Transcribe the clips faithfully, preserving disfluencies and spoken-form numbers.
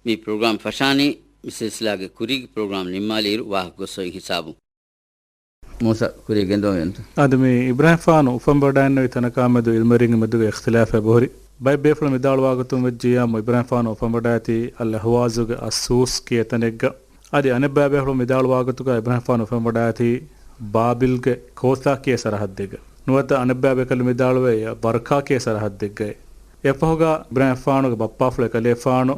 މި ޕްރޮގްރާމް ފަށާނީ މި ސިލްސިލާގެ ކުރީގެ ޕްރޮގްރާމް ނިންމާލިއިރު ވާހަކަ ގޮސް އޮތް ހިސާބުން. މޫސާ ކުރިޔަށް ގެންދަވަމުން. އަދި މި އިބްރާހިމްފާނު އުފަންވަޑައިގެންނެވި ތަނަކާ މެދު ޢިލްމުވެރިންގެ މެދުގެ އިޚްތިލާފެއް އެބަހުރި. ބައެއް ބޭފުޅުން ވިދާޅުވާގޮތުން ވެއްޖިއްޔާ އިބްރާހިމްފާނު އުފަންވަޑައިގަތީ އަލް އަހްވާޒުގެ އައްސޫސް ކިޔޭ ތަނެއްގަ. އަދި އަނެއްބައި ބޭފުޅުން ވިދާޅުވާގޮތުގަ އިބްރާހިމްފާނު އުފަންވަޑައިގަތީ ބާބިލްގެ ކޯތާ ކިޔޭ ސަރަހައްދެއްގަ. ނުވަތަ އަނެއްބައި ބޭކަލުން ވިދާޅުވޭ އެ ބަރްކާ ކިޔޭ ސަރަހައްދެއްގައި. އެއަށްފަހުގަ އިބްރާހިމްފާނުގެ ބައްޕާފުޅު އެކަލޭފާނު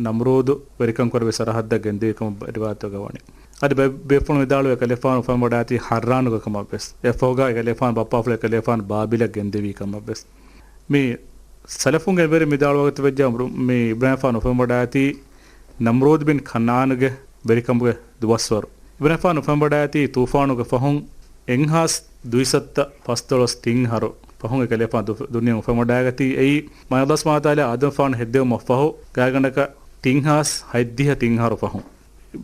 ނަމްރޫދު ވެރިކަން ކުރެއްވި ސަރަހައްދަށް ގެންދެވި ކަމަށް ރިވާޔަތުގަ ވަނީ. އަދި ބޭ-، ބޭފުޅުން ވިދާޅުވޭ އެކަލޭފާނު އުފަންވަޑައިގަތީ ހައްރާނުގަ ކަމަށްވެސް. އެއަށްފަހުގަ އެކަލޭފާނު ބައްޕާފުޅު އެކަލޭފާނު ބާބިލަށް ގެންދެވި ކަމަށްވެސް. މި ސަލަފުންގެ އެންމެ ވެރިން ވިދާޅުވާގަތު ވެއްޖެ އަމްރު-، މި އިބްރާހިމްފާނު އުފަންވަޑައިގަތީ ނަމްރޫދު ބިން ކަންޢާނުގެ ވެރިކަމުގެ ދުވަސްވަރު. އިބްރާހިމްފާނު އުފަންވަޑައިގަތީ ތޫފާނުގެ ފަހުން އެއްހާސް ދުއިސައްތަ ފަސްދޮޅަސް ތިން އަހަރު ފަހުން އެކަލޭފާނު ދު-، ދުނިޔެއަށް އުފަންވަޑައިގަތީ. އެއީ މާތް ﷲ ސުބްޙާނަހޫ ވަތަޢާލާ އާދަމްފާނު ހެއްދެވުމަށްފަހު ގާތްގަނޑަކަށް ތިންހާސް ހަތްދިހަ ތިން އަހަރު ފަހުން.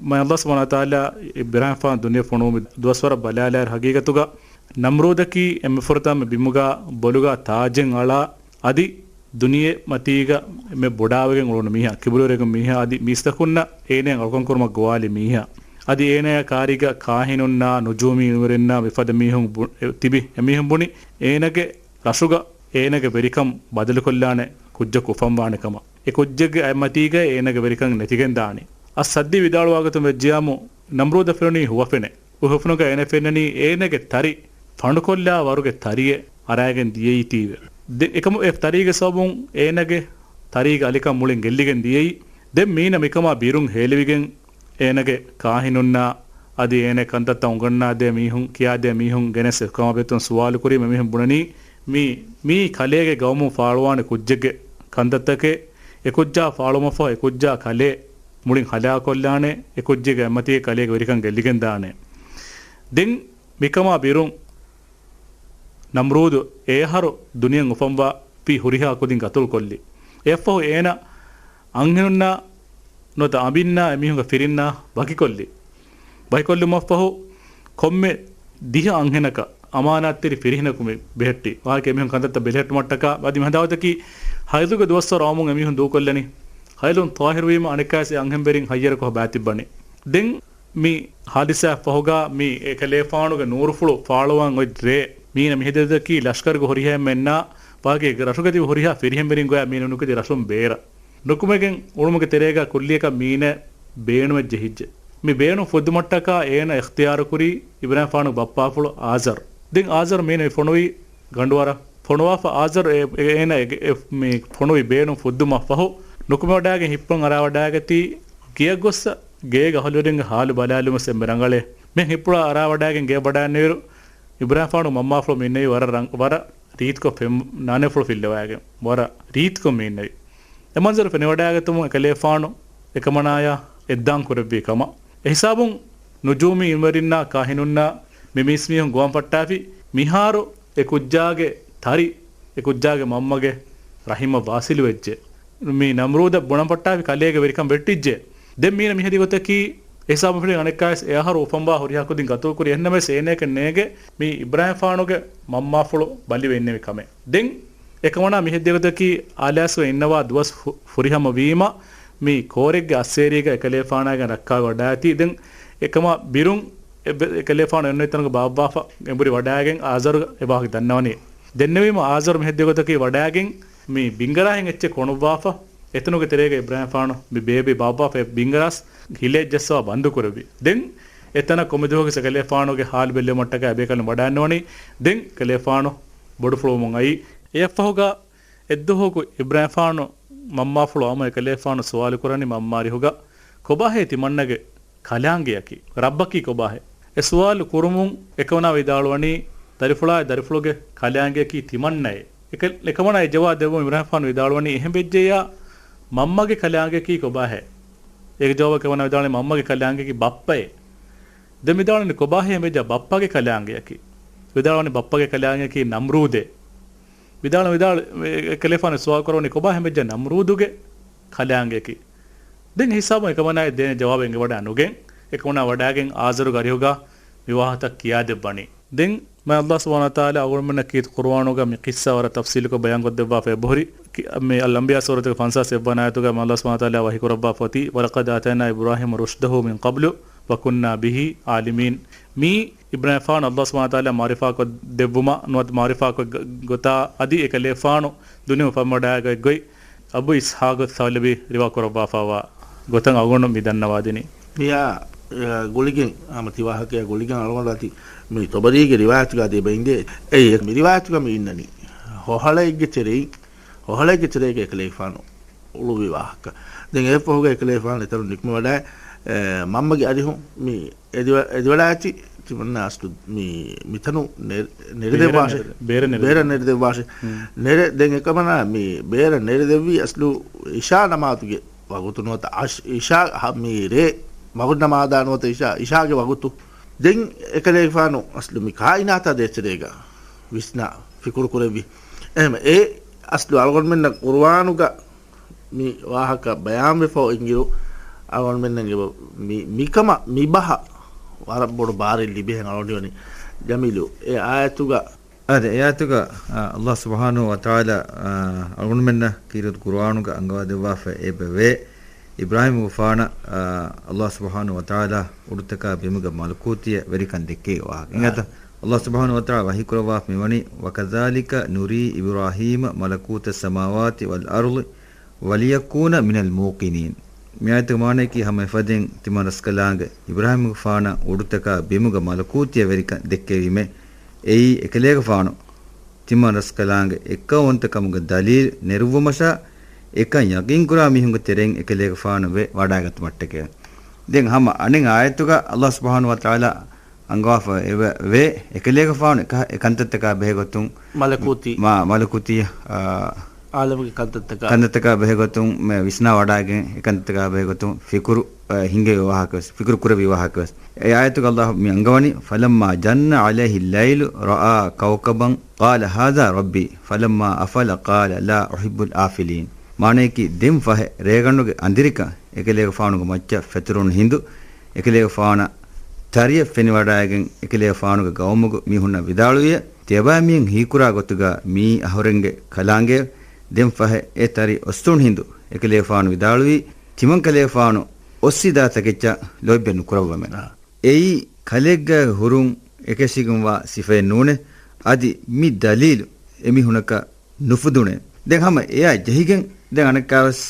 މާތް ﷲ ސުބްޙާނަހޫ ވަތަޢާލާ އިބްރާހިމްފާނު ދުނިޔެ ފޮނުވުމުގެ ދުވަސްވަރަށް ބަލާލާއިރު ހަގީގަތުގަ ނަމްރޫދަކީ އެންމެ ފުރަތަމަ ބިމުގަ ބޮލުގަ ތާޖެއް އަޅާ އަދި ދުނިޔެ މަތީގަ އެންމެ ބޮޑާވެގެން އުޅުނު މީހާ، ކިބުރުވެރިވެގެން މީހާ އަދި މީސްތަކުންނަށް އޭނައަށް އަޅުކަން ކުރުމަށް ގޮވާލި މީހާ. އަދި އޭނަޔާ ކާރީގަ ކާހިނުންނާ، ނުޖޫމީ އިލްމުވެރިންނާ މިފަދަ މީހުން ބު-، އެ، ތިބި އެމީހުން ބުނި އޭނަގެ ރަށުގަ އޭނަގެ ވެރިކަން ބަދަލުކޮށްލާނެ ކުއްޖަކު އުފަންވާނެ ކަމަށް. އެ ކުއްޖެއްގެ އަތްމަތީގައި އޭނަގެ ވެރިކަން ނެތިގެން ދާނީ. އައްސައްދީ ވިދާޅުވާގޮތުން ވެއްޖިޔާމު، ނަމްރޫދަށް ފެނުނީ ހުވަފެނެއް. އެ ހުވަފެނުގަ އޭނަ ފެންނަނީ އޭނަގެ ތަރި ފަނޑުކޮށްލާ ވަރުގެ ތަރިއެއް އަރާގެން ދިޔައީތީވެ. ދެން އެކަމު އެ ތަރީގެ ސަބަބުން އޭނަގެ ތަރީގެ އަލިކަން މުޅިން ގެއްލިގެން ދިޔައީ. ދެން މީނަ މިކަމާ ބިރުން ހޭލެވިގެން އޭނަގެ ކާހިނުންނާ އަދި އޭނަ ކަންތައްތައް އުނގަންނާދޭ މީހުން، ކިޔާދޭ މީހުން ގެނެސް އެކަމާ ބެހޭ ސުވާލު ކުރީމަ މީހުން ބުނަނީ މީ، މީ ކަލޭގެ ގައުމުން ފާޅުވާނެ ކުއްޖެއްގެ ކަންތައްތަކެއް. އެ ކުއްޖާ ފާޅުވުމަށްފަހު އެ ކުއްޖާ ކަލޭ މުޅިން ހަލާކުކޮށްލާނެ، އެ ކުއްޖެއްގެ އަތްމަތީގަ ކަލޭގެ ވެރިކަން ގެއްލިގެން ދާނެ. ދެން މިކަމާ ބިރުން ނަމްރޫދު އެ އަހަރު ދުނިޔެއަށް އުފަންވާ ފި ހުރިހާ ކުދިން ގަތުލުކޮށްލި. އެއަށްފަހު އޭނަ އަންހެނުންނާ ނުވަތަ އަނބިންނާ އެމީހުންގެ ފިރިންނާ ވަކިކޮށްލި. ވަކިކޮށްލުމަށްފަހު ކޮންމެ ދިހަ އަންހެނަކަށް އަމާނާތްތެރި ފިރިހެނަކު މި ބެހެއްޓި. ވާހަކަ އެމީހުން ކަންތައްތައް ބެލެހެއްޓުމަށްޓަކާ އަދި މި ހަނދާންވަތަކީ ހައިޟުގެ ދުވަސްވަރު އައުމުން އެމީހުން ދޫކޮށްލަނީ. ހައިޟުން ޠާހިރުވީމަ އަނެއްކާވެސް އެ އަންހެންވެރިން ހައްޔަރަކޮށް ބާތިއްބަނީ. ދެން މި ހާދިސާއަށްފަހުގަ މި އެކަލޭފާނުގެ ނޫރުފުޅު ފާޅުވާން އޮތް ރޭ މީނަ މިހެދިދަކީ ލަޝްކަރުގެ ހުރިހާ އެންމެންނާ ވާގި ރަށުގަ ތިބި ހުރިހާ ފިރިހެންވެރިން ގޮޔާ މީނަ ނުކެތި ރަށުން ބޭރަށް. ނުކުމެގެން އުޅުމުގެ ތެރޭގަ ކުއްލިއަކަށް މީނަ ބޭނުމެއް ޖެހިއްޖެ. މި ބޭނުން ފުއްދުމަށްޓަކާ އޭނަ އިޚްތިޔާރުކުރީ އިބްރާހިމްފާނުގެ ބައްޕާފުޅު އާޒަރު. ދެން އާޒަރު މީނަ މި ފޮނުވީ ގަނޑުވަރަށް. ފޮނުވާފަ އާޒަރު އެ، އެ، އޭނަ އެ، އެ، މި ފޮނުވި ބޭނުން ފުއްދުމަށްފަހު ނުކުމެވަޑައިގެން ހިއްޕުޅަން އަރާވަޑައިގަތީ ގެޔަށް ގޮއްސަ ގޭގެ އަހުލުވެރިންގެ ހާލު ބަލާލުމަށް އެންމެ ރަނގަޅޭ. މި ހިއްޕުޅަ އަރާވަޑައިގެން ގެޔަށް ވަޑައިގެންނެވިއިރު އިބްރާހިމްފާނުގެ މަންމާފުޅު މި އިންނެވީ ވަރަށް ރަން-، ވަރަށް ރީތިކޮށް ފެން-، ނާނެފުޅު ފިއްލަވައިގެން ވަރަށް ރީތިކޮށް މި އިންނެވި. އެ މަންޒަރު ފެނިވަޑައިގަތުމުން އެކަލޭފާނު އެކަމަނާޔާ އެއްދާން ކުރެއްވި ކަމަށް. އެހިސާބުން ނުޖޫމީ އިލްމުވެރިންނާ ކާހިނުންނާ މި މީސްމީހުން ގޮވަން ފައްޓާފި މިހާރު އެ ކުއްޖާގެ ތަރި، އެ ކުއްޖާގެ މަންމަގެ ރަހިމަށް ވާސިލުވެއްޖެ. މި ނަމްރޫދަށް ބުނަން ފައްޓާފި ކަލޭގެ ވެރިކަން ވެއްޓިއްޖެ. ދެން މީނަ މިހެދި ގޮތަކީ އެހިސާބުން ފެނި އަނެއްކާވެސް އެ އަހަރު އުފަންވާ ހުރިހާ ކުދިން ގަތުލުކުރި. އެހެންނަމަވެސް އޭނައަކަށް ނޭނގެ މި އިބްރާހިމްފާނުގެ މަންމާފުޅު ބަލިވެ އިންނެވި ކަމެއް. ދެން އެކަމަނާ މިހެދި ގޮތަކީ އާލާސްވެ އިންނަވާ ދުވަސް ހު-، ފުރިހަމަ ވީމަ މި ކޯރެއްގެ އައްސޭރީގަ އެކަލޭފާނާގެން ރައްކާވެ ވަޑައިގަތީ. ދެން އެކަމާ ބިރުން އެ ބެ-، އެކަލޭފާނު އެންނެވި ތަނުގެ ބާއްވާފަ އެނބުރި ވަޑައިގެން އާޒަރު އެ ވާހަކަ ދަންނަވަނީ. ދެންނެވީމަ އާޒަރު މިހެދި ގޮތަކީ ވަޑައިގެން މި ބިންގަރާހެން އެއްޗެއް ކޮނުއްވާފަ އެތަނުގެ ތެރޭގަ އިބްރާހިމްފާނު މި ބޭބެ ބާއްވާފަ އެ ބިންގަރާސް ހިލައަށް ޖައްސަވާ ބަންދު ކުރެއްވި. ދެން އެތަނަށް ކޮންމެ ދުވަހަކުވެސް އެކަލޭފާނުގެ ހާލު ބެއްލެވުމަށްޓަކާ އެބޭކަލުން ވަޑައިނުވަނީ. ދެން ކަލޭފާނު ބޮޑުފުޅުވުމުން އައީ. އެއަށްފަހުގަ އެއްދުވަހަކު އިބްރާހިމްފާނު މަންމާފުޅު އައުމުން އެކަލޭފާނު ސުވާލު ކުރަނީ މަންމާ އަރިހުގަ ކޮބާހޭ ތިމަންނަގެ ކަލާނގެއަކީ؟ ރައްބަކީ ކޮބާހޭ؟ އެ ސުވާލު ކުރުމުން އެކަމަނާ ވިދާޅުވަނީ ދަރިފުޅާއި ދަރިފުޅުގެ ކަލާނގެއަކީ ތިމަންނައޭ. އެކަ-، އެކަމަނާ އެ ޖަވާބު ދެއްވުމުން އިބްރާހިމްފާނު ވިދާޅުވަނީ އެހެން ވެއްޖެއްޔާ މަންމަގެ ކަލާނގެއަކީ ކޮބާހޭ؟ އޭގެ ޖަވާބަށް އެކަމަނާ ވިދާޅުވަނީ މަންމަގެ ކަލާނގެއަކީ ބައްޕައޭ. ދެން ވިދާޅުވަނީ ކޮބާހޭ އެހެން ވެއްޖެއްޔާ ބައްޕަގެ ކަލާނގެއަކީ؟ ވިދާޅުވަނީ ބައްޕަގެ ކަލާނގެއަކީ ނަމްރޫދޭ. ވިދާޅު، ވިދާޅު، އެ، އެކަލޭފާނު ސުވާލު ކުރައްވަނީ ކޮބާ ހެން ވެއްޖެއްޔާ ނަމްރޫދުގެ ކަލާނގެއަކީ؟ ދެން ހިސާބުން އެކަމަނާއަށް ދޭނެ ޖަވާބެއް އެނގިވަޑައި ނުގެން، އެކަމަނާ ވަޑައިގެން އާޒަރުގެ އަރިހުގަ މި ވާހަކަތައް ކިޔާދެއްވަނީ. ދެން މާތް ﷲ ސުބްޙާނަހޫ ވަތަޢާލާ އަޅުގަނޑުމެންނަށް ކީރިތި ޤުރުއާނުގަ މި ޤިއްޞާ ވަރަށް ތަފްޞީލުކޮށް ބަޔާންކޮށްދެއްވާފަ އެބަހުރި. ކި-، މި އަލްއަންބިޔާ ސޫރަތުގެ ފަންސާސް އެއްވަނަ އާޔަތުގަ މި އަލްލާހު ސުބްޙާނަހު ވަތަޢާލާ ވަޙީ ކުރައްވާފަ އޮތީ، "ولقد آتينا إبراهيم رشده من قبل وكنا به عالمين." މީ އިބްރާހިމްގެފާނު އަލްލާހު ސުބްޙާނަހު ވަތަޢާލާ މަޢުރިފާކޮށް ދެއްވުމަށް ނުވަތަ މަޢުރިފާކޮށް ގޮ-، ގޮތާ އަދި އެކަލޭގެފާނު ދުނިޔެ އުފަންވަޑައިގަތް ގޮތް އަބޫ އިސްޙާޤު ޘަޢުލަބީ ރިވާ ކުރައްވާފައިވާ ގޮތަށް އަޅުގަނޑު މި ދަންނަވާދިނީ. މިއާ، އެ، ގުޅިގެން، ހަމަ ތި ވާހަކަޔާ ގުޅިގެން އަޅުގަނޑު އަދި މި ޠަބަރީގެ ރިވާޔަތުގަ އަދި އެބަ އިނދޭ. އެއީ މި ރިވާޔަތުގަ މި އިންނަނީ ހޮހަޅައެއްގެ ތެރެއިން، ހޮހަޅައެއްގެ ތެރޭގަ އެކަލޭގެފާނު އުޅުއްވި ވާހަކަ. ދެން އެއަށްފަހުގަ އެކަލޭގެފާނު އެތަނުން ނިކުމެވަޑައި، އެ، މަންމަގެ އަރިހުން މި އެދިވަ-، އެދިވަޑައިގަތީ ތިމަންނަ އަސްލު މި، މިތަނުން ނެ-، ނެރެދެއްވާށޭ. ބޭރަށް ނެރެ-، ބޭރަށް ނެރެދެއްވާށޭ. ބޭރަށް ނެރެދެއްވާށޭ. ހުން. ނެރެ-، ދެން އެކަމަނާ މި ބޭރަށް ނެރެދެއްވީ އަސްލު އިޝާ ނަމާދުގެ ވަގުތު ނުވަތަ އަށް-، އިޝާ ހަ-، މި ރޭ މަގުރިބް ނަމާދާ ނުވަތަ އިޝާ، އިޝާގެ ވަގުތު. ދެން އެކަލޭގެފާނު އަސްލު މި ކާއިނާތާ ދޭތެރޭގަ ވިސްނާ ފިކުރު ކުރެއްވި. އެހެން އެ އަސްލު އަޅުގަނޑުމެންނަށް ޤުރުއާނުގަ މި ވާހަކަ ބަޔާންވެފަ އިނގިރު، އަޅުގަނޑުމެންނަށް އެބަ މި، މިކަމަށް މި ބަހަށް ވަރަށް ބޮޑު ބާރެއް ލިބިހެން އަޅުގަނޑު ވަނީ. ޖަމީލު، އެ އާޔަތުގަ އާދެ، އެ އާޔަތުގަ، އާ، އަލްލާހު ސުބްޙާނަހު ވަތަޢާލާ، އާ، އަޅުގަނޑުމެންނަށް ކީރިތި ޤުރުއާނުގަ އަންގަވާދެއްވާފަ އެބަވޭ. އިބްރާހީމްގެފާނަށް، އާ، އަލްލާހު ސުބްޙާނަހު ވަތަޢާލާ އުޑުތަކާ ބިމުގަ މަލަކޫތީ ވެރިކަން ދެއްކެވި ވާހަކަ. އާ. އިނގޭތަ؟ އަލްލާހު ސުބްޙާނަހު ވަތަޢާލާ ވަޙީ ކުރައްވާފަ މިވަނީ، "وكذلك نري إبراهيم ملكوت السماوات والأرض وليكون من الموقنين." މި އާޔަތުގެ މާނައަކީ ހަމަ އެފަދައިން ތިމަން ރަސްކަލާނގެ އިބްރާހީމްގެފާނަށް އުޑުތަކާ ބިމުގަ މަލަކޫތީ ވެރިކަން ދެއްކެވީމޭ. އެއީ އެކަލޭގެފާނު ތިމަން ރަސްކަލާނގެ އެއްކައުވަންތަކަމުގެ ދަލީލް ނެރުއްވުމަށާ، އެކަން ޔަޤީންކުރާ މީހުންގެ ތެރެއިން އެކަލޭގެފާނު ވެ ވަޑައިގަތުމަށްޓަކައި. ދެން ހަމަ އަނެއް އާޔަތުގަ އަލްލާހު ސުބްޙާނަހު ވަތަޢާލާ އަންގަވާފަ އެވެ-، ވޭ، އެކަލޭގެފާނު އެކަ-، އެ ކަންތައްތަކާ ބެހޭގޮތުން މަލަކޫތީ. މާ، މަލަކޫތީ، އާ، ޢާލަމުގެ ކަންތައްތަކާ. ކަންތައްތަކާ ބެހޭގޮތުން މެ ވިސްނާ ވަޑައިގެން، އެ ކަންތައްތަކާ ބެހޭގޮތުން ފިކުރު، އާ، ހިންގެވި ވާހަކަވެސް، ފިކުރު ކުރެއްވި ވާހަކަވެސް. އެ އާޔަތުގަ އަލްލާހު މި އަންގަވަނީ، "فلما جن عليه الليل رأى كوكبا قال هذا ربي فلما أفل قال لا أحب الآفلين." މާނައަކީ، ދެން ފަހެ ރޭގަނޑުގެ އަނދިރިކަން އެކަލޭގެފާނުގެ މައްޗަށް ފެތުރުނު ހިނދު، އެކަލޭގެފާނަށް ތަރިއަށް ފެނިވަޑައިގެން އެކަލޭގެފާނުގެ ގައުމުގެ މީހުންނަށް ވިދާޅުވިއެވެ. ތިޔަބައިމީހުން ހީކުރާ ގޮތުގަ މިއީ އަހުރެންގެ ކަލާނގެއެވެ. ދެން ފަހެ އެ ތަރި އޮއްސުނު ހިނދު، އެކަލޭގެފާނު ވިދާޅުވީ، ތިމަން ކަލޭގެފާނު އޮއްސިދާ ތަކެއްޗަށް ލޯތްބެއް ނުކުރައްވަމެ. އާ. އެއީ ކަލެއްގައި ހުރުން އެކަށީގެންވާ ސިފައެއް ނޫނޭ. އަދި މި ދަލީލު އެމީހުނަކަށް ނުފުދުނޭ. ދެން ހަމަ އެއާ ޖެހިގެން ދެން އަނެއްކާވެސް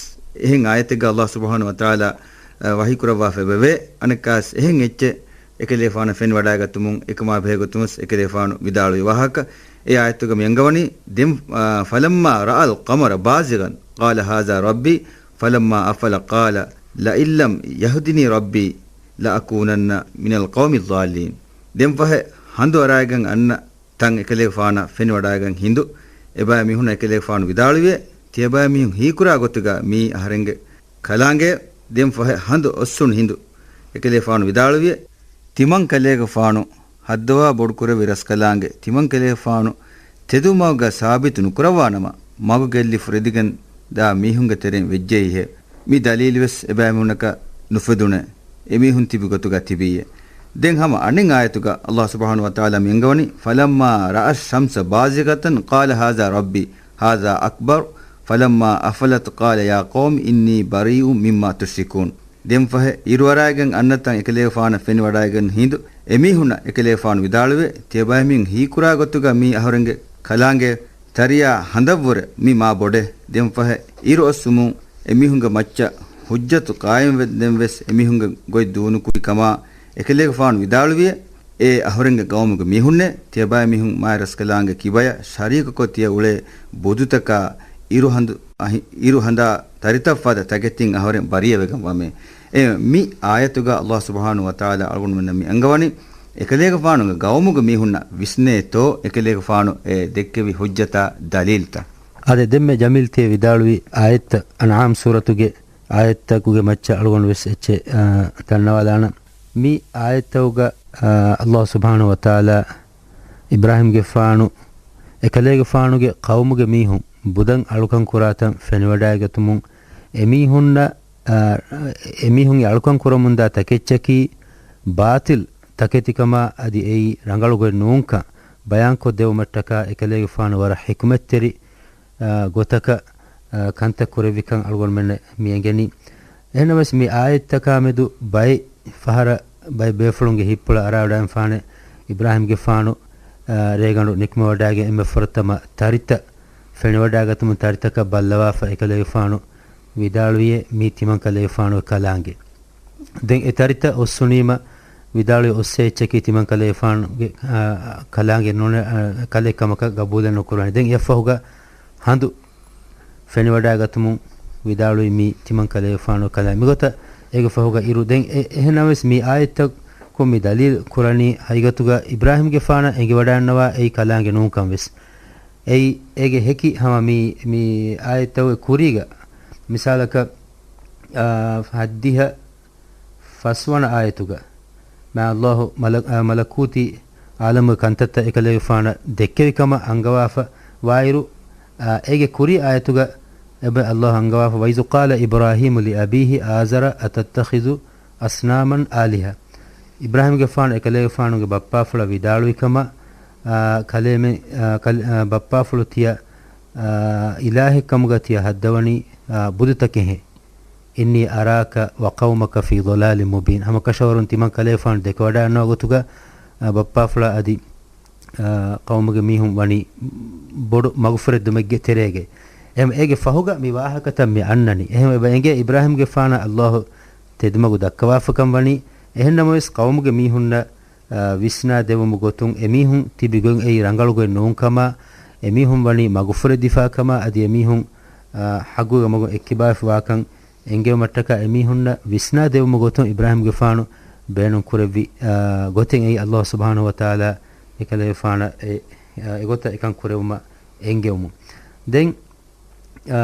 އެހެން އާޔަތެއްގަ އަލްލާހު ސުބްޙާނަހު ވަތަޢާލާ، އަ، ވަޙީ ކުރައްވާފައިވެވޭ. އަނެއްކާވެސް އެހެން އެއްޗެއް އެކަލޭގެފާނަށް ފެނިވަޑައިގަތުމުން އެކަމާ ބެހޭގޮތުންވެސް އެކަލޭގެފާނު ވިދާޅުވި ވާހަކަ. އެ އާޔަތުގަ މި އަންގަވަނީ، ދެން، އަ، "فلما رأى القمر بازغا قال هذا ربي فلما أفل قال لئن لم يهدني ربي لأكونن من القوم الضالين." ދެން ފަހެ ހަނދު އަރާގެން އަންނަ ތަން އެކަލޭގެފާނަށް ފެނިވަޑައިގެން ހިނދު، އެބައިމީހުންނަށް އެކަލޭގެފާނު ވިދާޅުވިއެވެ. ތިޔަބައިމީހުން ހީކުރާ ގޮތުގަ މިއީ އަހަރެންގެ ކަލާނގެއެވެ. ދެން ފަހެ ހަނދު އޮއްސުނު ހިނދު، އެކަލޭގެފާނު ވިދާޅުވިއެވެ. ތިމަން ކަލޭގެފާނު ހައްދަވާ ބޮޑު ކުރެއްވި ރަސްކަލާނގެ ތިމަން ކަލޭގެފާނު ތެދުމަގުގަ ސާބިތު ނުކުރައްވާނަމަ، މަގު ގެއްލި ފުރެދިގެން ދާ މީހުންގެ ތެރެއިން ވެއްޖެއީހެވެ. މި ދަލީލުވެސް އެބައިމީހުންނަކަށް ނުފެދުނެވެ. އެމީހުން ތިބި ގޮތުގަ ތިބީއެވެ. ދެން ހަމަ އަނެއް އާޔަތުގަ އަލްލާހު ސުބްޙާނަހު ވަތަޢާލާ މި އަންގަވަނީ، "فلما رأى الشمس بازغة قال هذا ربي هذا أكبر فلما أفلت قال يا قوم إني بريء مما تشركون." ދެން ފަހެ އިރުއަރާގެން އަންނަތަން އެކަލޭގެފާނަށް ފެނިވަޑައިގެން ހިނދު، އެމީހުންނަށް އެކަލޭގެފާނު ވިދާޅުވިއެވެ. ތިޔަބައިމީހުން ހީކުރާ ގޮތުގަ މީ އަހުރެންގެ ކަލާނގެއެވެ. ތަރިޔާ ހަނދަށްވުރެ މި މާ ބޮޑެވެ. ދެން ފަހެ އިރު އޮއްސުމުން އެމީހުންގެ މައްޗަށް ހުއްޖަތު ޤާއިމްވެ ދެން ވެސް އެމީހުންގެ ގޮތް ދޫނުކުރި ކަމާ އެކަލޭގެފާނު ވިދާޅުވިއެވެ. އޭ އަހުރެންގެ ގައުމުގެ މީހުންނޭ، ތިޔަބައިމީހުން މާތް ރަސްކަލާނގެ ކިބަޔަށް ޝަރީކުކޮށް ތިޔަ އުޅޭ ބުދުތަކާ އިރު ހަނދު، އަހި-، އިރު ހަނދާ ތަރިތައް ފަދަ ތަކެތިން އަހުރެން ބަރީއަވެގެން ވަމޭ. އެ މި އާޔަތުގަ އަލްލާހު ސުބްޙާނަހު ވަތަޢާލާ އަޅުގަނޑުމެންނަށް މި އަންގަވަނީ، އެކަލޭގެފާނުގެ ގައުމުގެ މީހުންނަށް ވިސްނޭތޯ އެކަލޭގެފާނު އެ ދެއްކެވި ހުއްޖަތާ ދަލީލްތައް. އާދެ، ދެންމެ ޖަމީލް ތިޔަ ވިދާޅުވި އާޔަތްތައް އަންޢާމް ސޫރަތުގެ އާޔަތްތަކުގެ މައްޗަށް އަޅުގަނޑު ވެސް އެއްޗެއް، އާ، ދަންނަވާލާނަން. މި އާޔަތްތަކުގަ، އާ، އަލްލާހު ސުބްޙާނަހު ވަތަޢާލާ އިބްރާހީމްގެފާނު އެކަލޭގެފާނުގެ ޤައުމުގެ މީހުން ބުދަން އަޅުކަން ކުރާތަން ފެނިވަޑައިގަތުމުން އެމީހުންނަށް، އާ، އެމީހުންގެ އަޅުކަން ކުރަމުންދާ ތަކެއްޗަކީ ބާޠިލް ތަކެތިކަމާ އަދި އެއީ ރަނގަޅު ގޮތް ނޫންކަން ބަޔާންކޮށްދެވުމަށްޓަކާ އެކަލޭގެފާނު ވަރަށް ޙިކުމަތްތެރި، އާ، ގޮތަކަށް އާ، ކަންތައް ކުރެއްވިކަން އަޅުގަނޑުމެންނަށް މި އެނގެނީ. އެހެންނަމަވެސް މި އާޔަތްތަކާ މެދު ބައެއް ފަހަރަށް ބައެއް ބޭފުޅުންގެ ހިތްޕުޅަށް އަރާވަޑައިފާނެ އިބްރާހިމްގެފާނު، އާ، ރޭގަނޑު ނިކުމެވަޑައިގެން އެންމެ ފުރަތަމަ ތަރިތައް ފެނިވަޑައިގަތުމުން ތަރިތަކަށް ބައްލަވާފަ އެކަލޭގެފާނު ވިދާޅުވިއޭ މީ ތިމަން ކަލޭގެފާނުގެ ކަލާނގެ. ދެން އެ ތަރިތައް އޮއްސުނީމަ ވިދާޅުވި އޮއްސޭ އެއްޗަކީ ތިމަން ކަލޭގެފާނުގެ، އާ، ކަލާނގެ ނޫނެ-، އާ، ކަލެއް ކަމަކަށް ގަބޫލެއް ނުކުރާނެ. ދެން އެއަށްފަހުގަ ހަނދު ފެނިވަޑައިގަތުމުން ވިދާޅުވި މީ ތިމަން ކަލޭގެފާނު ކަލާ މިގޮތަށް އޭގެ ފަހުގަ އިރު. ދެން އެ-، އެހެންނަމަވެސް މި އާޔަތްތަކުން މި ދަލީލު ކުރަނީ ހަގީގަތުގަ އިބްރާހިމްގެފާނަށް އެނގިވަޑައިންނަވާ އެއީ ކަލާނގެ ނޫންކަން ވެސް. އެއީ އޭގެ ހެކި ހަމަ މި، މި އާޔަތްތަކުގެ ކުރީގަ މިސާލަކަށް، އާ، ހައްދިހަ ފަސްވަނަ އާޔަތުގަ މާ ﷲ މަލަ-، އާ، މަލަކޫތީ އާލަމުގެ ކަންތައްތައް އެކަލޭގެފާނަށް ދެއްކެވި ކަމަށް އަންގަވާފަ ވާއިރު، އާ، އޭގެ ކުރީ އާޔަތުގަ އެބަ ﷲ އަންގަވާފަ، "وإذ قال إبراهيم لأبيه آزر أتتخذ أصناما آلهة." އިބްރާހިމްގެފާނު އެކަލޭގެފާނުގެ ބައްޕާފުޅަށް ވިދާޅުވި ކަމަށް، އާ، ކަލޭމެ-، އާ، ކަލ-، އާ، ބައްޕާފުޅު ތިޔަ، އާ، އިލާހެއް ކަމުގަ ތިޔަ ހައްދަވަނީ، އާ، ބުދުތަކެހޭ. "إني أراك وقومك في ضلال مبين." ހަމަކަށަވަރުން ތިމަން ކަލޭގެފާނު ދެކެވަޑައިގަންނަވާ ގޮތުގަ، އާ، ބައްޕާފުޅާ އަދި، އާ، ޤައުމުގެ މީހުން ވަނީ ބޮޑު މަގުފުރެއްދުމެއްގެ ތެރޭގައި. އެހެން އޭގެ ފަހުގަ މި ވާހަކަތައް މި އަންނަނީ. އެހެން އެބަ އެނގޭ އިބްރާހިމްގެފާނަށް ﷲ ތެދުމަގު ދައްކަވާފަކަން ވަނީ. އެހެންނަމަވެސް ޤައުމުގެ މީހުންނަށް، އާ، ވިސްނާ ދެވުމުގެ ގޮތުން އެމީހުން ތިބި ގޮތް އެއީ ރަނގަޅު ގޮތް ނޫންކަމާ، އެމީހުން ވަނީ މަގުފުރެދިފާ ކަމާ، އަދި އެމީހުން، އާ، ޙައްޤުގެ މަގުން އެއްކިބާވެފަ ވާކަން އެންގެވުމަށްޓަކާ އެމީހުންނަށް ވިސްނާ ދެވުމުގެ ގޮތުން އިބްރާހިމްގެފާނު ބޭނުން ކުރެއްވި، އާ، ގޮތެއް އެއީ ﷲ ސުބްޙާނަހޫ ވަތަޢާލާ އެކަލޭގެފާނަށް އެ، އާ، އެގޮތަށް އެކަން ކުރެވުމަށް އެންގެވުމުން. ދެން، އާ،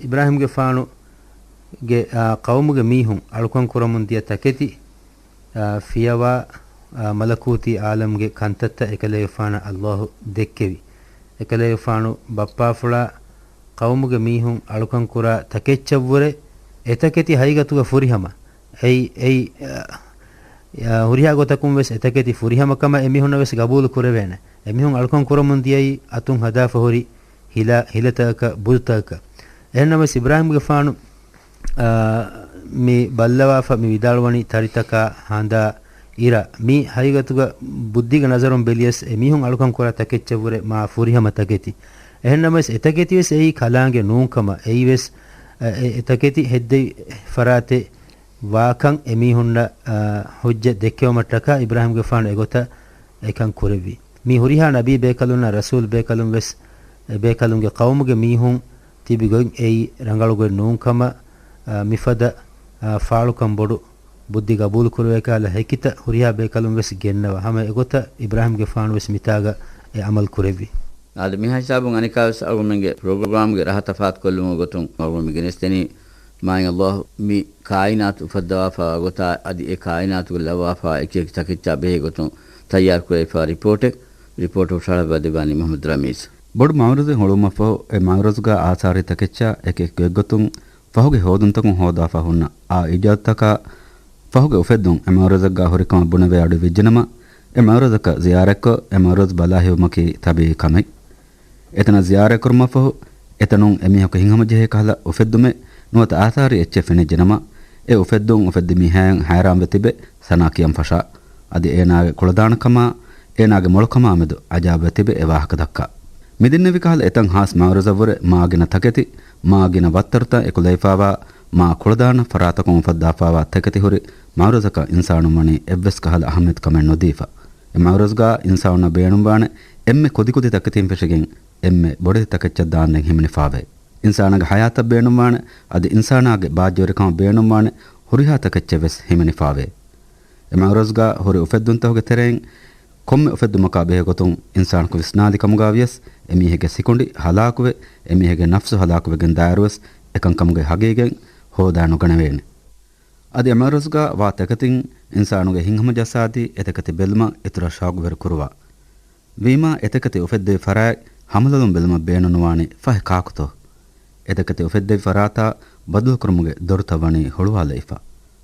އިބްރާހިމްގެފާނުގެ، އާ، ޤައުމުގެ މީހުން އަޅުކަން ކުރަމުން ދިޔަ ތަކެތި، އާ، ފިޔަވާ، އާ، މަލަކޫތީ ޢާލަމްގެ ކަންތައްތައް އެކަލޭގެފާނަށް ﷲ ދެއްކެވި. އެކަލޭގެފާނު ބައްޕާފުޅާ ޤައުމުގެ މީހުން އަޅުކަން ކުރާ ތަކެއްޗަށްވުރެ އެތަކެތި ހަގީގަތުގަ ފުރިހަމަ. އެއީ، އެއީ، އާ، އާ، ހުރިހާ ގޮތަކުން ވެސް އެތަކެތި ފުރިހަމަ ކަމަށް އެމީހުންނަށް ވެސް ގަބޫލު ކުރެވޭނެ. އެމީހުން އަޅުކަން ކުރަމުން ދިޔައީ އަތުން ހަދާފަ ހުރި ހިލަ-، ހިލަތަކަކަށް، ބުދުތަކަކަށް. އެހެންނަމަވެސް އިބްރާހިމްގެފާނު، އާ، މި ބައްލަވާފަ މި ވިދާޅުވަނީ ތަރިތަކާ ހަނދާ އިރަށް. މި ހަގީގަތުގަ ބުއްދީގެ ނަޒަރުން ބެލިޔަސް އެމީހުން އަޅުކަން ކުރާ ތަކެއްޗަށްވުރެ މާ ފުރިހަމަ ތަކެތި. އެހެންނަމަވެސް އެތަކެތިވެސް އެއީ ކަލާނގެ ނޫންކަމަށް އެއީވެސް، އެ، އެ، އެތަކެތި ހެއްދެވި ފަރާތެއް ވާކަން އެމީހުންނަށް، އާ، ޙުއްޖަ ދެއްކެވުމަށްޓަކާ އިބްރާހިމްގެފާނު އެގޮތަށް އެކަން ކުރެއްވި. މި ހުރިހާ ނަބީ ބޭކަލުންނަށް ރަސޫލް ބޭކަލުން ވެސް އެ ބޭކަލުންގެ ޤައުމުގެ މީހުން ތިބި ގޮތް އެއީ ރަނގަޅު ގޮތް ނޫންކަމަށް، އާ، މިފަދަ، އާ، ފާޅުކަން ބޮޑު ބުއްދި ގަބޫލު ކުރެވޭކަހަލަ ހެކިތައް ހުރިހާ ބޭކަލުން ވެސް ގެންނަވާ. ހަމަ އެގޮތަށް އިބްރާހިމްގެފާނު ވެސް މިތާގަ އެ ޢަމަލު ކުރެއްވި. އާދެ، މިހާ ހިސާބުން އަނެއްކާވެސް އަޅުގަނޑުމެންގެ ޕްރޮގްރާމްގެ ރަހަ ތަފާތުކޮށްލުމުގެ ގޮތުން އަޅުގަނޑު މި ގެނެސްދެނީ މާތް ﷲ މި ކާއިނާތު އުފައްދަވާފައިވާ ގޮތާ އަދި އެ ކާއިނާތުގަ ލައްވާފައިވާ އެކިއެކި ތަކެއްޗާ ބެހޭ ގޮތުން ތައްޔާރުކުރެވިފައިވާ ރިޕޯޓެއް، ރިޕޯޓު ހުށަހަޅައްވާދެއްވާނީ މުޙައްމަދު ރަމީޒް. ބޮޑު މައުރަޒެއް ހުޅުވުމަށްފަހު، އެ މައުރަޒުގަ އާސާރީ ތަކެއްޗާ އެކި އެކި ގޮތްގޮތުން ފަހުގެ ހޯދުންތަކުން ހޯދާފަ ހުންނަ އާ އިޖާޒުތަކާ ފަހުގެ އުފެއްދުން އެ މައުރަޒަށްގަ ހުރިކަމަށް ބުނެވޭ އަޑު ވެއްޖެނަމަ، އެ މައުރަޒަކަށް ޒިޔާރަތްކޮށް، އެ މައުރަޒު ބަލާހެވުމަކީ ތަބީޢީ ކަމެއް. އެތަނަށް ޒިޔާރަތްކުރުމަށްފަހު، އެތަނުން އެމީހަކު ހިތްހަމަޖެހޭ ކަހަލަ އުފެއްދުމެއް ނުވަތަ އާސާރީ އެއްޗެއް ފެނިއްޖެނަމަ، އެ އުފެއްދުން އުފެއްދި މީހާއަށް ހައިރާންވެ ތިބެ ސަނާ ކިޔަން ފަށާ. އަދި އޭނާގެ ކުޅަދާނަކަމާ، އޭނާގެ މޮޅުކަމާމެދު އަޖާބުވެ ތިބެ އެ ވާހަކަ ދައްކާ. މިދެންނެވި ކަހަލަ އެތައް ހާސް މައުރަޒަށްވުރެ މާގިނަ ތަކެތި، މާގިނަ ވައްތަރުތައް އެކުލެވިފައިވާ، މާ ކުޅަދާނަ ފަރާތަކުން އުފައްދާފައިވާ ތަކެތި ހުރި މައުރަޒަކަށް އިންސާނުން ވަނީ އެއްވެސް ކަހަލަ އަހައްމިޔަތު ކަމެއް ނުދީފަ. އެ މައުރަޒުގަ އިންސާނުންނަށް ބޭނުންވާނެ އެންމެ ކުދިކުދި ތަކެތިން ފެށިގެން އެންމެ ބޮޑެތި ތަކެއްޗަށް ދާންދެން ހިމެނިފައިވޭ. އިންސާނާގެ ޙަޔާތަށް ބޭނުންވާނެ، އަދި އިންސާނާގެ ބާއްޖަވެރިކަމަށް ބޭނުންވާނެ ހުރިހާ ތަކެއްޗެއް ވެސް ހިމެނިފައިވޭ. އެ މައުރަޒުގަ ހުރި އުފެއްދުންތަކުގެ ތެރެއިން ކޮންމެ އުފެއްދުމަކާ ބެހޭ ގޮތުން އިންސާނަކު ވިސްނާލި ކަމުގަ ވިޔަސް، އެމީހެއްގެ ސިކުނޑި ހަލާކުވެ، އެމީހެއްގެ ނަފްސު ހަލާކުވެގެން ދާއިރުވެސް އެކަންކަމުގެ ހަގީގަތް ހޯދާ ނުގަނެވޭނެ. އަދި އެ މައުރަޒުގަ ވާ ތަކެތިން އިންސާނުގެ ހިތްހަމަޖައްސާދީ، އެތަކެތި ބެލުމަށް އިތުރަށް ޝައުގުވެރި ކުރުވާ. ވީމާ އެތަކެތި އުފެއްދެވި ފަރާތް ހަމަލޮލުން ބެލުމަށް ބޭނުންވާނީ ފަހެ ކާކުތޯ؟ އެތަކެތި އުފެއްދެވި ފަރާތާ ބަދަލުކުރުމުގެ ދޮރުތައް ވަނީ ހުޅުވާލައިފަ.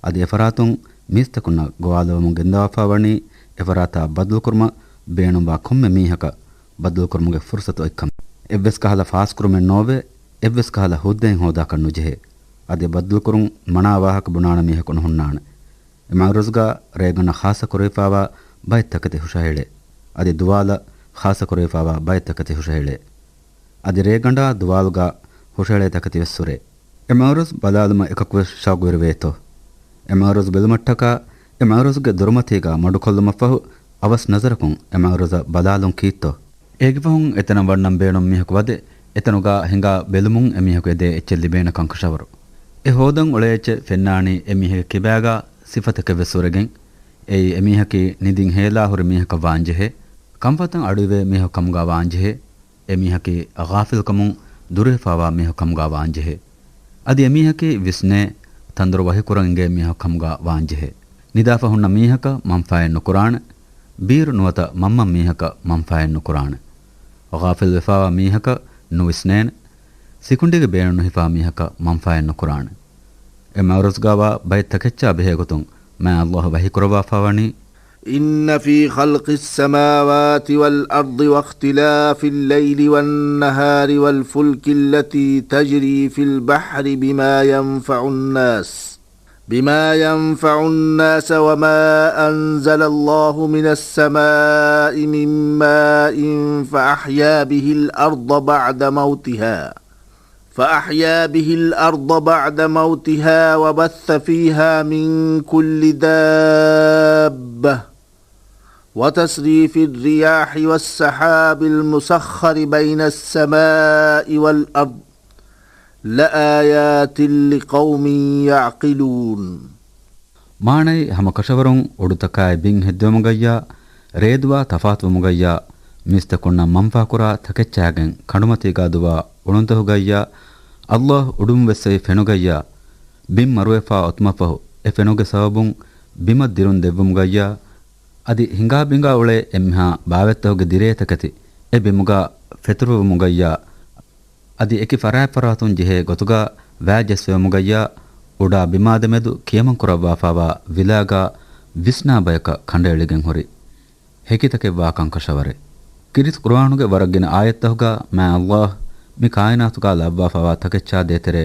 އަދި އެފަރާތުން މީސްތަކުންނަށް ގޮވާލަވަމުން ގެންދަވާފައި ވަނީ އެފަރާތާ ބަދަލުކުރުމަށް ބޭނުންވާ ކޮންމެ މީހަކަށް ބަދަލުކުރުމުގެ ފުރުސަތު އޮތްކަމެއް. އެއްވެސް ކަހަލަ ފާސްކުރުމެއް ނޯވޭ، އެއްވެސް ކަހަލަ ހުއްދައެއް ހޯދާކަށް ނުޖެހޭ. އަދި ބައްދަލުކުރުން މަނާ ވާހަކަ ބުނާނެ މީހަކު ނުހުންނާނެ. އެ މައުރަޒުގަ ރޭގަނޑަށް ޚާއްޞަކުރެވިފާވާ ބައެއް ތަކެތި ހުށަހެޅޭ. އަދި ދުވާލަށް ޚާއްޞަކުރެވިފާވާ ބައެއް ތަކެތި ހުށަހެޅޭ. އަދި ރޭގަނޑާ ދުވާލުގަ ހުށަހެޅޭ ތަކެތިވެސް ހުރޭ. އެ މައުރަޒު ބަލާލުމަށް އެކަކުވެސް ޝައުގުވެރިވޭތޯ؟ އެ މައުރަޒު ބެލުމަށްޓަކާ، އެ މައުރަޒުގެ ދޮރުމަތީގަ މަޑުކޮށްލުމަށްފަހު، އަވަސް ނަޒަރަކުން އެ މައުރަޒަށް ބަލާލުން ކީއްތޯ؟ އޭގެފަހުން އެތަނަށް ވަންނަން ބޭނުން މީހަކު ވަދެ، އެތަނުގަ ހިނގާ ބެލުމުން އެމީހަކު އެދޭ އެއްޗެއް ލިބޭނެ ކަންކަށަވަރު. އެ ހޯދަން އުޅޭ އެއްޗެއް ފެންނާނީ އެމީހެއްގެ ކިބާގަ ސިފަތަކެއްވެސް ހުރެގެން. އެއީ އެމީހަކީ ނިދިން ހޭލާ ހުރި މީހަކަށް ވާންޖެހޭ. ކަންފަތަށް އަޑުއިވޭ މީހަކު ކަމުގަ ވާންޖެހޭ. އެމީހަކީ ޣާފިލްކަމުން ދުރުހިފާވާ މީހަކު ކަމުގަ ވާންޖެހޭ. އަދި އެމީހަކީ ވިސްނޭ، ތަންދޮރު ވަހިކުރަން އިނގޭ މީހަކު ކަމުގަ ވާންޖެހޭ. ނިދާފަ ހުންނަ މީހަކަށް މަންފާއެއް ނުކުރާނެ. ބީރު ނުވަތަ މަންމަ މީހަކަށް މަންފާއެއް ނުކުރާނެ. ޣާފިލްވެފާވާ މީހަކަށް ނުވިސްނޭނެ. ސިކުނޑީގެ ބޭނުން ނުހިފާ މީހަކަށް މަންފާއެއް ނުކުރާނެ. އެ މައުރަޒުގަވާ ބައެއް ތަކެއްޗާ ބެހޭގޮތުން މާތް ﷲ ވަޙީކުރައްވާފާވަނީ، إن في خلق السماوات والأرض واختلاف الليل والنهار والفلك التي تجري في البحر بما ينفع الناس، بما ينفع الناس وما أنزل الله من السماء من ماء فأحيا به الأرض بعد موتها، فأحيا به الأرض بعد موتها وبث فيها من كل دابة، وتصريف الرياح والسحاب المسخر بين السماء والأرض لآيات لقوم يعقلون. މާނައީ، ހަމަ ކަށަވަރުން އުޑުތަކާއި ބިން ހެއްދެވުމުގައްޔާ، ރޭދުވާ ތަފާތުވުމުގައްޔާ، މީސްތަކުންނަށް މަންފާކުރާ ތަކެއްޗާގެން ކަނޑުމަތީގާ ދުވާ އުޅުންތަކުގައްޔާ، ﷲ އުޑުން ވެއްސެވި ފެނުގައްޔާ، ބިން މަރުވެފާ އޮތުމަށްފަހު، އެ ފެނުގެ ސަބަބުން ބިމަށް ދިރުން ދެއްވުމުގައްޔާ، އަދި ހިނގާ ބިނގާ އުޅޭ އެންމެހާ ބާވަތްތަކުގެ ދިރޭ ތަކެތި އެ ބިމުގާ ފެތުރުވުމުގައްޔާ، އަދި އެކި ފަރާތްފަރާތުން ޖެހޭ ގޮތުގާ ވައި ޖެއްސެވުމުގައްޔާ، އުޑާ ބިމާ ދެމެދު ކިޔަމަންކުރައްވާފާވާ ވިލާގާ ވިސްނާ ބަޔަކަށް ކަނޑައެޅިގެން ހުރި ހެކިތަކެއްވާ ކަންކަށަވަރެއް. ކީރިތި ޤުރުއާނުގެ ވަރަށް ގިނަ އާޔަތްތަކުގާ މާތް ﷲ މި ކާއިނާތުގާ ލައްވާފާވާ ތަކެއްޗާ ދޭތެރޭ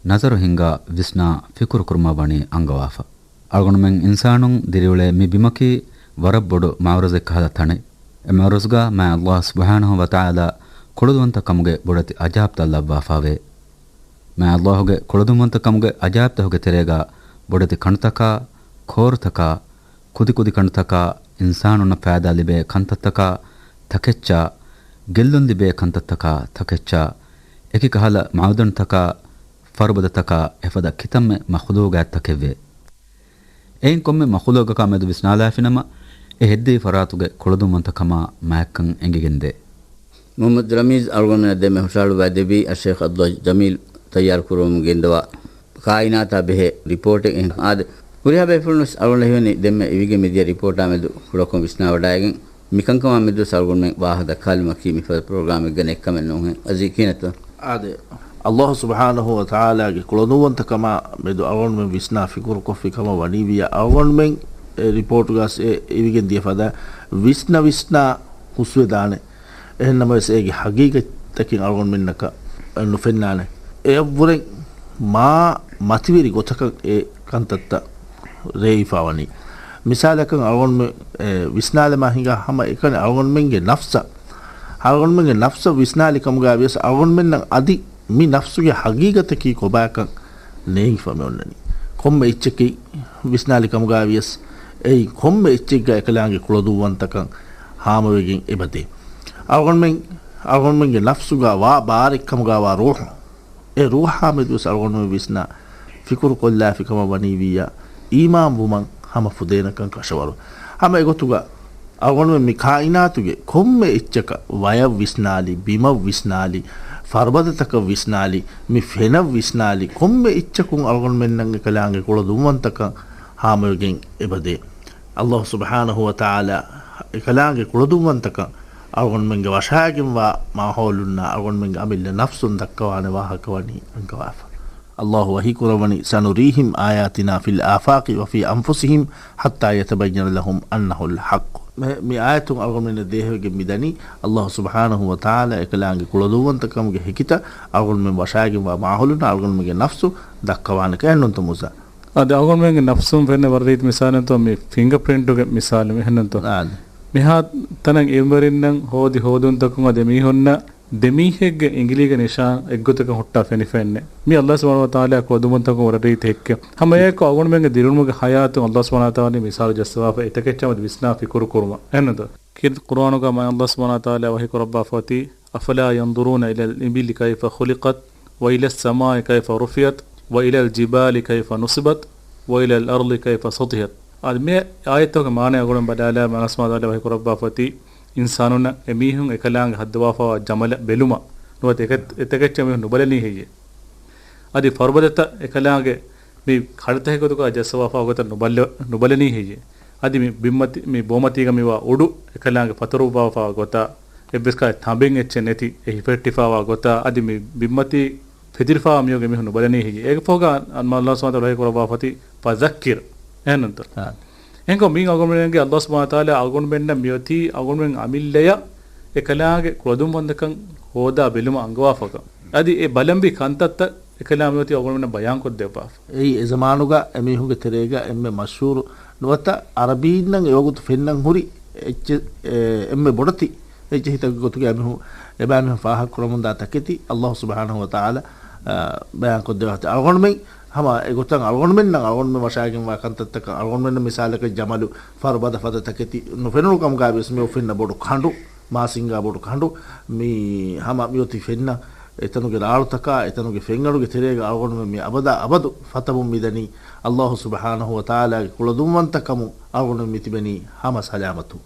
ނަޒަރު ހިންގާ ވިސްނާ ފިކުރު ކުރުމަށް ވަނީ އަންގަވާފަ. އަޅުގަނޑުމެން އިންސާނުން ދިރިއުޅޭ މި ބިމަކީ ވަރަށް ބޮޑު މައުރަޒެއް ކަހަލަ ތަނެއް. އެ މައުރަޒުގާ މާތް ﷲ ސުބްޙާނަހޫ ވަތަޢާލާ ކުޅަދުންވަންތަ ކަމުގެ ބޮޑެތި އަޖާއިބްތައް ލައްވާފާވޭ. މާތް ﷲ ގެ ކުޅަދުންވަންތަ ކަމުގެ އަޖާއިބްތަކުގެ ތެރޭގާ ބޮޑެތި ކަނޑުތަކާ، ކޯރުތަކާ، ކުދިކުދި ކަނޑުތަކާ، އިންސާނުންނަށް ފައިދާ ލިބޭ ކަންތައްތަކާ ތަކެއްޗާ، ގެއްލުން ލިބޭ ކަންތައްތަކާ ތަކެއްޗާ، އެކި ކަހަލަ މައުދަންތަކާ، ފަރުބަދަތަކާ އެފަދަ ކިތަންމެ މަޚުލޫގާތްތަކެއްވޭ. އެއިން ކޮންމެ މަޚުލޫގަކާ މެދު ވިސްނާލާފިނަމަ، އެ ހެއްދެވި ފަރާތުގެ ކުޅަދުންވަންތަކަމާ މާތްކަން އެނގިގެންދޭ. މުޙައްމަދު ރަމީޒް އަޅުގަނޑުމެންނަށް ދެންމެ ހުށަހަޅުއްވައިދެއްވީ އައްޝައިޚް ޢަބްދުﷲ ޖަމީލް ތައްޔާރުކުރުވަމުން ގެންދަވާ ކާއިނާތާ ބެހޭ ރިޕޯޓެއް. އެހެން އާދެ، ހުރިހާ ބޭފުޅުންވެސް އަޅުގަނޑަށް ހީވަނީ ދެންމެ އިވިގެން މިދިޔަ ރިޕޯޓާ މެދު ކުޑަކޮށް ވިސްނާވަޑައިގެން، މިކަންކަމާ މެދުވެސް އަޅުގަނޑުމެން ވާހަކަ ދައްކާލުމަކީ މިފަދަ ޕްރޮގްރާމެއްގަ ނެތްކަމެއް ނޫންހެން. އަޒީ ކިހިނެއްތޯ؟ އާދެ، ﷲ ސުބްޙާނަހޫ ވަތަޢާލާގެ ކުޅަދުންވަންތަކަމާ މެދު އަޅުގަނޑުމެން ވިސްނާ ފިކުރުކޮށްފި ކަމަށް ވަނީވިއްޔާ، އަޅުގަނޑުމެން އެ ރިޕޯޓުގަސް އެ އިވިގެން ދިޔަ ފަދަ ވިސްނަ ވިސްނާ ހުސްވެދާނެ. އެހެންނަމަވެސް އޭގެ ހަގީގަތްތަކެއް އަޅުގަނޑުމެންނަކަށް ނުފެންނާނެ. އެއަށްވުރެ މާ މަތިވެރި ގޮތަކަށް އެ ކަންތައްތައް ރޭވިފާވަނީ. މިސާލަކަށް އަޅުގަނޑުމެން އެ ވިސްނާލަމާ ހިނގާ ހަމަ އެކަނި އަޅުގަނޑުމެންގެ ނަފްސަށް، އަޅުގަނޑުމެންގެ ނަފްސަށް ވިސްނާލި ކަމުގައި ވިޔަސް އަޅުގަނޑުމެންނަށް އަދި މި ނަފްސުގެ ހަގީގަތަކީ ކޮބާކަން ނޭނގިފަ މި އޮންނަނީ. ކޮންމެ އެއްޗެކޭ ވިސްނާލި ކަމުގައި ވިޔަސް އެއީ ކޮންމެ އެއްޗެއްގަ އެކަލާނގެ ކުޅަދުންވަންތަކަން ހާމަވެގެން އެބަދޭ. އަޅުގަނޑުމެން، އަޅުގަނޑުމެންގެ ނަފްސުގަ ވާ ބާރެއް ކަމުގަ ވާ ރޫޙު، އެ ރޫޙާ މެދުވެސް އަޅުގަނޑުމެން ވިސްނާ ފިކުރު ކޮށްލާފި ކަމަށް ވަނީވިއްޔާ، އީމާން ވުމަށް ހަމަ ފުދޭނެކަން ކަށަވަރު. ހަމަ އެގޮތުގަ އަޅުގަނޑުމެން މި ކާއިނާތުގެ ކޮންމެ އެއްޗަކަށް، ވަޔަށް ވިސްނާލި، ބިމަށް ވިސްނާލި، ފަރުބަދަތަކަށް ވިސްނާލި، މި ފެނަށް ވިސްނާލި، ކޮންމެ އެއްޗަކުން އަޅުގަނޑުމެންނަށް އެކަލާނގެ ކުޅަދުންވަންތަކަން ހާމަވެގެން އެބަދޭ. ﷲ ސުބްޙާނަހޫ ވަތަޢާލާ އެކަލާނގެ ކުޅަދުންވަންތަކަން އަޅުގަނޑުމެންގެ ވަށާގެންވާ މާހައުލުންނާ އަޅުގަނޑުމެންގެ އަމިއްލަ ނަފްސުން ދައްކަވާނެ ވާހަކަ ވަނީ އަންގަވާފަ. ﷲ ވަޙީކުރައްވަނީ، سنريهم آياتنا في الآفاق وفي أنفسهم حتى يتبين لهم أنه الحق. މި، މި އާޔަތުން އަޅުގަނޑުމެންނަށް ދޭހަވެގެން މިދަނީ، ﷲ ސުބްޙާނަހޫ ވަތަޢާލާ އެކަލާނގެ ކުޅަދުންވަންތަކަމުގެ ހެކިތައް އަޅުގަނޑުމެން ވަށާގެންވާ މާހައުލުން އަޅުގަނޑުމެންގެ ނަފްސު ދައްކަވާނެ ކަހެއްނުންތޯ މޫސާ؟ އަދި އަޅުގަނޑުމެންގެ ނަފްސުން ފެންނަ ވަރަށް ރީތި މިސާލެއްނުތޯ، މި ފިންގަ ޕްރިންޓުގެ މިސާލު އެހެންނުންތޯ؟ އާދެ. މިހާ ތަނަށް އިވެރިންނަށް ހޯދި ހޯދުންތަކުން އަދި މީހުންނަށް ދެމީހެއްގެ އިނގިލީގެ ނިޝާން އެއްގޮތަކަށް ހުއްޓާ ފެނިފައެއްނެ. މި ﷲ ސުބްޙާނަހޫ ވަތަޢާލާ ކުޅަދުންވަންތަކުން ވަރަށް ރީތި ހެއްކެއް. ހަމައެއާއެކު އަޅުގަނޑުމެންގެ ދިރިއުޅުމުގެ ހަޔާތުން ﷲ ސުބްޙާނަހޫ ވަތަޢާލާ މިސާލު ޖައްސަވާފަ އެތަކެއްޗާމެދު ވިސްނާ ފިކުރު ކުރުމަށް. އެހެންނުތޯ؟ ކީރިތި ޤުރުއާނުގަ މާތް ﷲ ސުބްޙާނަހޫ ވަތަޢާލާ ވަޙީ ކުރައްވާފަ އޮތީ، أفلا ينظرون إلى الإبل كيف خلقت وإلى السماء كيف رفعت وإلى الجبال كيف نصبت وإلى الأرض كيف سطحت. އަދި މި އާޔަތުގެ މާނަ އަޅުގަނޑު ބަލާލާ، މާތް ﷲ ސުބްޙާނަހޫ ވަތަޢާލާ ވަޙީ ކުރައްވާފަ އޮތީ، އިންސާނުންނަށް އެމީހުން އެކަލާނގެ ހައްދަވާފައިވާ ޖަމަލަށް ބެލުމަށް. ނުވަތަ އެކަ-، އެތަކެއްޗަށް މީހުން ނުބަލަނީ ހެއްޔޭ؟ އަދި ފަރުބަދަތައް އެކަލާނގެ މި ކަޅަތަކެއް ގޮތުގަ ޖައްސަވާފައިވާ ގޮތަށް ނުބައްލަ-، ނުބަލަނީ ހެއްޔޭ؟ އަދި މި ބިންމަތި-، މި ބޯމަތީގަ މިވާ އުޑު އެކަލާނގެ ފަތުރުއްވާފައިވާ ގޮތާ، އެއްވެސް ކަހަލަ ތަނބެއް އެއްޗެއް ނެތި އެ ހިފެހެއްޓިފައިވާ ގޮތާ، އަދި މި ބިންމަތީ ފެތިރިފައިވާ މީހުންގެ މީހުން ނުބަލަނީ ހެއްޔޭ؟ އޭގެ ފަހުގަ މާތް ﷲ ސުބްޙާނަހޫ ވަތަޢާލާ ވަޙީ ކުރައްވާފަ އޮތީ، فذكر. އެހެންނުންތޯ؟ އާ. އެހެންކޮށް މީ އަޅުގަނޑުމެންގެ ﷲ ސުބްޙާނަހޫ ވަތަޢާލާ އަޅުގަނޑުމެންނަށް މިއޮތީ އަޅުގަނޑުމެން އަމިއްލަޔަށް އެކަލާނގެ ކުޅަދުންވަންތަކަން ހޯދާ ބެލުމަށް އަންގަވާފަކަން. އަދި އެ ބަލަންވީ ކަންތައްތައް އެކަލާނގެ މިއޮތީ އަޅުގަނޑުމެންނަށް ބަޔާންކޮށްދެއްވާފަ. އެއީ އެ ޒަމާނުގަ އެމީހުންގެ ތެރޭގަ އެންމެ މަޝްހޫރު ނުވަތަ އަރަބީންނަށް އެވަގުތު ފެންނަން ހުރި އެއްޗެއް، އެ، އެންމެ ބޮޑެތި އެއްޗެހިތަކުގެ ގޮތުގައި އެމީހުން، އެބައިމީހުން ފާހަގަކުރަމުންދާ ތަކެތި ﷲ ސުބްޙާނަހޫ ވަތަޢާލާ، އާ، ބަޔާންކޮށްދެއްވާފަ. އަޅުގަނޑުމެން ހަމަ އެގޮތަށް އަޅުގަނޑުމެންނަށް އަޅުގަނޑުމެން ވަށާގެންވާ ކަންތައްތަކަށް އަޅުގަނޑުމެންނަށް މިސާލަކަށް ޖަމަލު، ފަރުބަދަ ފަދަ ތަކެތި ނުފެނުނު ކަމުގައި ވެސް މި އޮފިންނަ ބޮޑު ކަނޑު، މާސިންގާ ބޮޑު ކަނޑު، މި ހަމަ މިއޮތީ ފެންނަ އެތަނުގެ ރާޅުތަކާ، އެތަނުގެ ފެންއަޑުގެ ތެރޭގަ އަޅުގަނޑުމެން މި އަބަދާ އަބަދު ފަތަމުން މިދަނީ ﷲ ސުބްޙާނަހޫ ވަތަޢާލާގެ ކުޅަދުންވަންތަކަމުން އަޅުގަނޑުމެން މިތިބެނީ ހަމަ ސަލާމަތުން.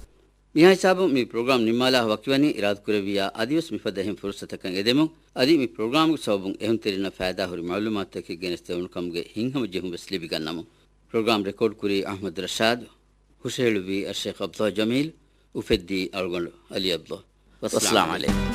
މިހާ ހިސާބުން މި ޕްރޮގްރާމް ނިންމާލާ ވަކިވަނީ އިރާދަކުރެއްވިއްޔާ އަދިވެސް މިފަދަ އެހެން ފުރުސަތަކަށް އެދެމުން. އަދި މި ޕްރޮގްރާމްގެ ސަބަބުން އެހުންތެރިންނަށް ފައިދާހުރި މަޢުލޫމާތުތަކެއް ގެނެސްދެވުނު ކަމުގެ ހިތްހަމަޖެހުން ވެސް ލިބިގަންނަމުން. ޕްރޮގްރާމް ރެކޯޑް ކުރީ އަޙްމަދު ރަޝާދު، ހުށަހެޅުއްވީ އައްޝައިޚް ޢަބްދުﷲ ޖަމީލް، އުފެއްދީ އަޅުގަނޑު ޢަލީ ޢަބްދުﷲ. ވައްސަލާމް ޢަލައިކުމް.